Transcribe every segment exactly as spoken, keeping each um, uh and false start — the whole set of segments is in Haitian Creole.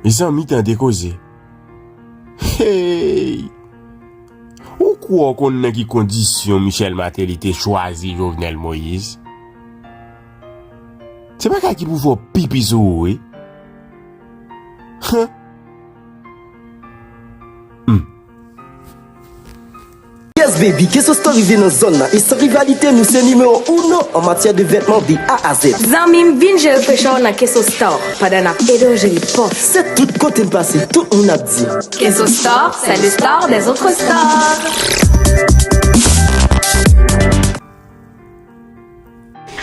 Mezanmi, tande koze. Hey! Ou kwè w konn nan ki kondisyon Michel Martelly te chwazi Jovenel Moïse? Se bagay ki pou fè w pipi sou ou, wi. Huh? Hmm. Yes baby, Keso Store rive nan zòn nan e san rivalite nou se nimewo uno an matyè de vètman de A a Z. Zanmi m, vin jere pechè w nan Keso Store pandan n ap ede w jere pòch. Se tout kote m pase, tout moun ap di. Keso Store, c'est le store des autres stores.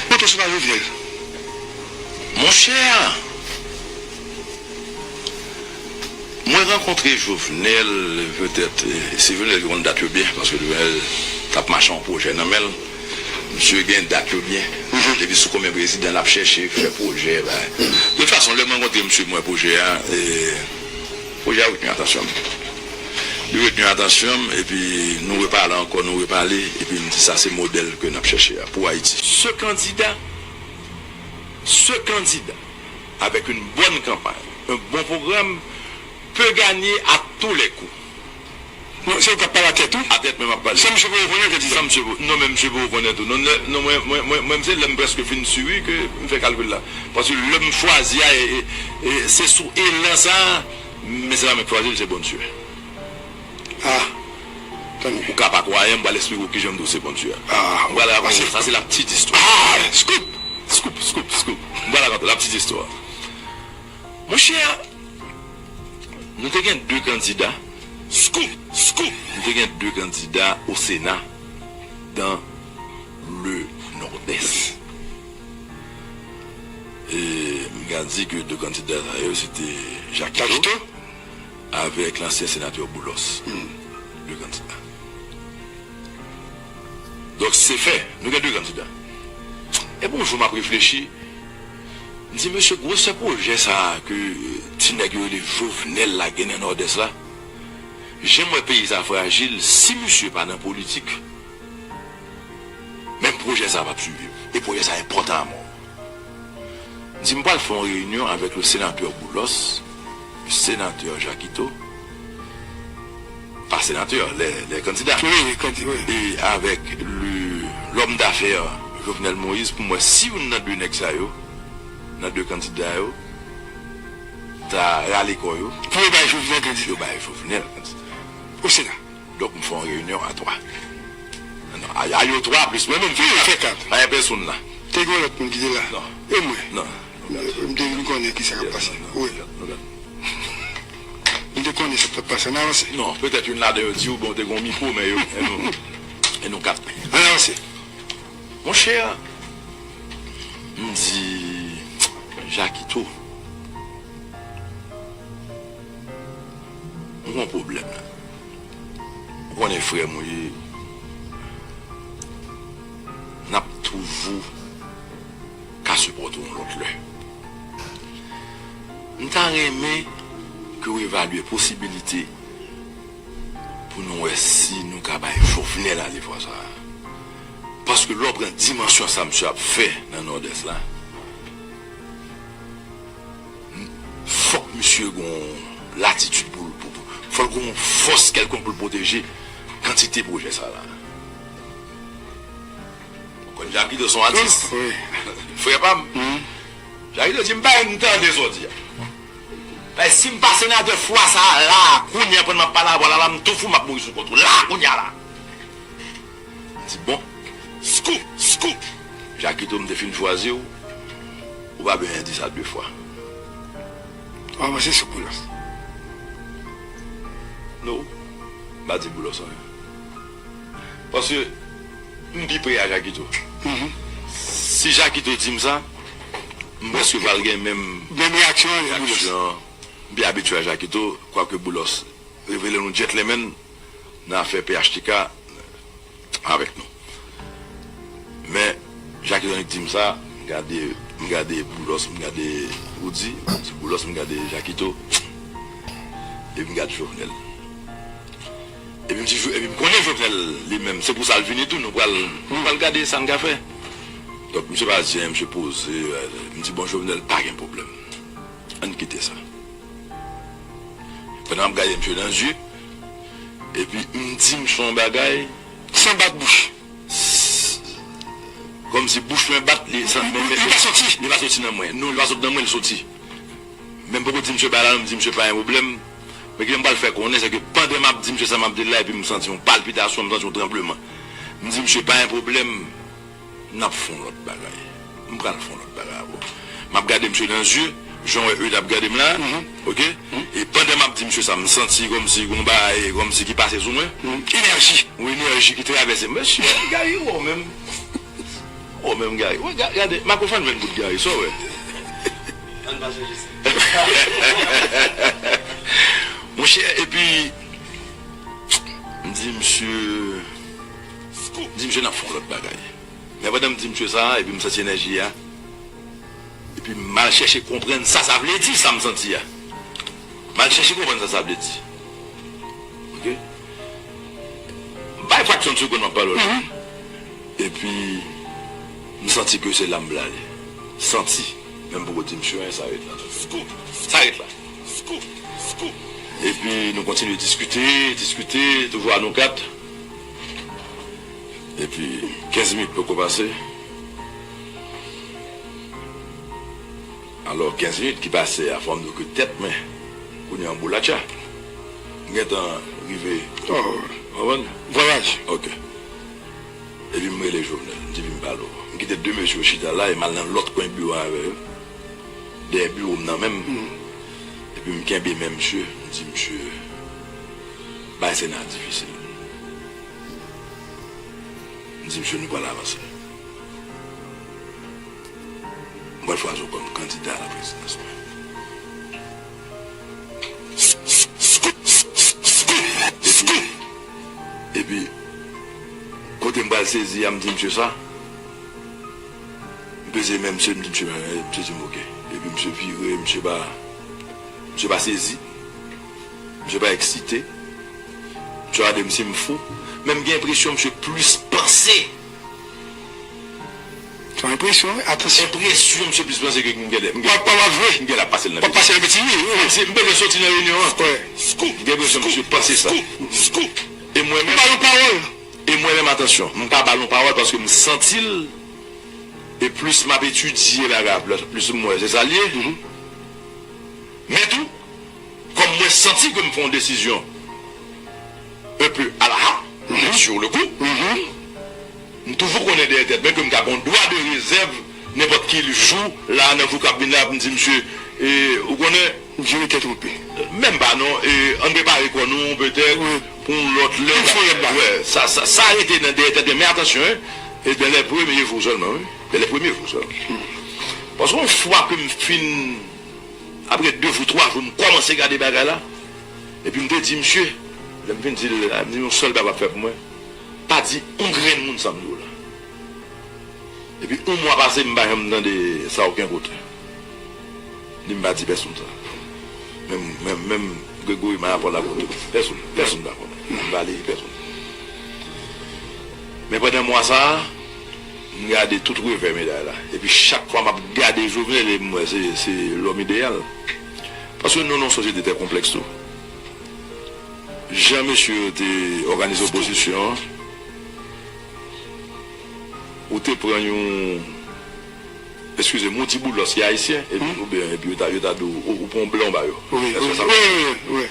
Mwen tou se pa Jovenel. Monchè, mwen rankontre Jovenel, petèt, eh, se Jovenel ki konn dat yo byen, paske Jovenel t ap mache yon pwojè nan men l. Misye gen dat yo byen. Mhm. Depi sou konbyen prezidan l ap chèche fè pwojè, bay. De tout fason, lè m rankontre misye, m wè pwojè a, eh, pwojè a retni atansyon m. Li retni atansyon m, epi nou repale ankò, nou repale, epi m di sa se modèl ke n ap chèche a pou Ayiti. Ce candidat, ce candidat, avec une bonne campagne, un bon programme, peut gagner à tous les coups. Non, se ou k ap pale a tèt ou? A tèt mwen m ap pale. San misye poko konnen kandida? San misye poko, non, men misye poko konnen tou. Non, non, non, mwen, mwen, mwen, mwen, se lè m prèske fin siri ke m fè kalkil la. Paske lè m chwazi a, e, e, e, se sou elan sa, men se pa mwen k chwazi l, se Bondye. Ah, tann. Ou ka pa kwayan, m pral esplike w kijan m di w se Bondye a. Ah, m pral rakonte w, sa se la petite histoire. Ah, scoop! Scoop, scoop, scoop. M pral rakonte w la petite histoire. Monchè, nou te gen de kandida. Scoop, scoop. Nou te gen de kandida au Sénat dans le Nord-Est. E m ka di ke de kandida sa yo, se te Jakito. Jakito? Avèk lansyen senatè Boulos. Hmm. De kandida. Donk, se fè, nou gen de kandida. Epi yon jou, m ap reflechi, m di, mesye, gwosè pwojè sa a ke, eh, ti nèg yo rele Jovenel la gen nan Nòdès la, jan m wè peyi sa frajil, si misye pa nan politik, menm pwojè sa a p ap swiv. E pwojè sa a enpòtan anmò. Di m pral fè yon reyinyon avèk le sénateur Boulos, le sénateur Jakito, pa senatè, lè, lè kandida. Wi, wi, kandida, wi. E avèk le, l'homme d'affaires Jovenel Moïse, pou m wè si youn nan de nèg sa yo, nan de kandida yo, ta rale kò yo. Pou yo bay Jovenel kandida. Yo bay Jovenel kandida. O Sena. Donk, m fè yon reyinyon a twa. Non, a, a yo twa plis mwen menm. Ki fè kat? Pa gen pèsonn la. Te gen lòt moun ki te la. Non. E mwen? Non. M te vin konnen ki sa k ap pase. Wi. M te konnen sa k t ap pase. Ann avanse. Non, petèt youn ladan yo di w, bon, te gen yon mikwo, men yo, e nou, e nou kat. Ann avanse. Monchè, m di, Jakito, m gen yon pwoblèm la. Ou konnen frè m ou ye, n ap toujou ka sipòte w yon lòt lè. M ta renmen ke w evalye posibilite pou nou wè si nou ka bay Jovenel ale fwa sa a. Paske lè w pran dimansyon sa misye ap fè nan Nòdès la, fòk misye gon latitid pou l, pou, pou, fòk gon fòs kèlkonk pou l pwoteje kantite pwojè sa la. Ou konn Jakito se yon atis. Wi. Frè pa m. Mhm. Jakito di m pa renmen tande sa w di a. Paske si m pa senatè fwa sa a la, kounye a pandan m ap pale avè w la, la m tou fou, m ap mouri sou kont ou la, kounye a la. M di, bon, scoop, scoop. Jakito, m te fin chwazi w, ou pa bezwen di sa de fwa. Ou avanse sou Boulos. Non, m pa di Boulos anyen. Paske m pi pre a Jakito. Mhm. Si Jakito di m sa, m prèske pral gen menm, menm reyaksyon an, reyaksyon an. M pi abitye a Jakito, kwake Boulos revele nou gentleman nan afè P H T K avèk nou. Men, Jakito annik di m sa, m gade, m gade Boulos, m gade Roudy, m di Boulos, m gade Jakito, epi m gade Jovenel. Epi m di, Jo-, epi m konnen Jovenel li menm, se pou sa l vini tou, nou pral, nou pral gade sa n ka fè. Donk, misye pa di anyen, misye poze, euh, m di, bon, Jovenel, pa gen pwoblèm. Ann kite sa. M ap gade misye nan zye, epi m di misye yon bagay. San bat bouch. Kòmsi bouch mwen bat, li, san, men, men, li pa soti. Li pa soti nan mwen. Non, li pa soti nan mwen, li soti. Men m poko di misye bagay la, non, m di misye pa gen pwoblèm. Men kile m pral fè konnen, se ke pandan m ap di misye sa m ap di l la, epi m santi yon palpitasyon, m santi yon tranbleman. M di misye pa gen pwoblèm, n ap fè yon lòt bagay. M pral fè yon lòt bagay avè w. M ap gade misye nan zye, jan w wè Eude ap gade m la, oke? E pandan m ap di misye sa, m santi kòmsi gon bagay, kòmsi ki pase sou mwen. Enèji. Yon enèji ki travèse m. Mesye, Gary, ou menm. Ou menm, Gary. Wè, ga-, gade, Marc-Antoine jwenn bout Gary, sa w wè? Ann pa chanje sa. Monchè, epi, m di misye, m di misye, n ap fè yon lòt bagay. Men pandan m di misye sa, epi m santi enèji a, epi m al chèche konprann sa sa vle di, sa m santi a. M al chèche konprann sa sa vle di. Oke? Bay fraksyon de segonn m ap pale w la. Epi, m santi ke se la m prale. Santi. Men m poko di misye anyen, sa ret la. Sa ret la. Epi, nou kontinye diskite, diskite, toujou a nou kat. Epi, kenz minit poko pase. Alò, kenz minit ki pase a, fò m di w ke tèt mwen, kounye a, yon boulatcha. M gentan rive. Oh. Konprann? Vwayaj. Ok. Epi m rele Jovenel, m di vin pale w. M kite de mesye yo chita la, e m al nan lòt kwen biwo a avè yo. Dèyè biwo m nan menm. Epi m kenbe men misye, m di misye, bagay sena a difisil. M di misye, nou pral avanse. M pral chwazi w kòm kandida a la prezidans mwen. Epi, epi, kote m pral sezi a, m di misye sa. M peze men misye, m di misye, men, misye di m oke. Epi misye vire, misye pa, misye pa sezi. Misye pa eksite. Misye gade m si m fou. Men m gen enpresyon misye plis panse. Se yon enpresyon, wi. Atansyon. Enpresyon misye plis panse ke m gen, m gen, w ap, w ap vre. M gen la pase l nan betiz. W ap pase nan betiz, wi, wi, wi. Se, m bezwen soti nan reyinyon an. Wi. M gen enpresyon misye panse sa. E mwen menm, ou ba l yon pawòl. E mwen menm, atansyon, m pa ba l yon pawòl paske m santi l. E plis m ap etidye bagay la, plis m wè se sa l ye. Men tou, kòm mwen santi ke m fè yon desizyon un peu à la hâte, sur le coup, m toujou konnen dèyè tèt mwen ke m ka gen yon dwa de rezèv nenpòt ki jou la, nan jou k ap vin la, pou m di misye, e, ou konnen, jere tèt ou anpe. Menm pa non, e, ann prepare kò nou, petèt, pou yon lòt lè. Pou yon lòt bagay. Wè, sa, sa, sa rete nan dèyè tèt mwen. Men atansyon, en, e dans les premiers jours seulement, wi. Dans les premiers jours seulement. Paske yon fwa ke m fin, apre de jou, twa jou, m kòmanse gade bagay la, epi m te di misye, lè m fin di l, m di yon sèl bagay w ap fè pou mwen, pa di yon grenn moun sa m di w la. Epi yon mwa pase, m pa janm tande sa okenn kote. Ni m pa di pèsonn sa. Menm, menm, menm Gregory Marapol la konnen. Pèsonn, pèsonn pa konnen. M pa ale pèsonn. Men pandan mwa sa a, m gade tout revè meday la. Epi chak fwa m ap gade Jovenel, e m wè se, se lòm ideyal. Paske nou nan yon sosyete trè konplèks tou. Jan mesye yo te òganize opozisyon an, ou te pran yon, eskize m, yon ti boulòs ki ayisyen, epi, oubyen, epi yo ta, yo ta di w, ou, ou pran yon blan ba yo. Wi, wi, wi, wi.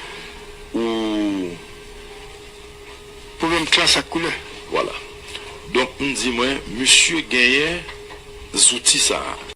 Ou pwoblèm klas ak koulè. Vwala. Donk, m di mwen, misye genyen zouti sa a.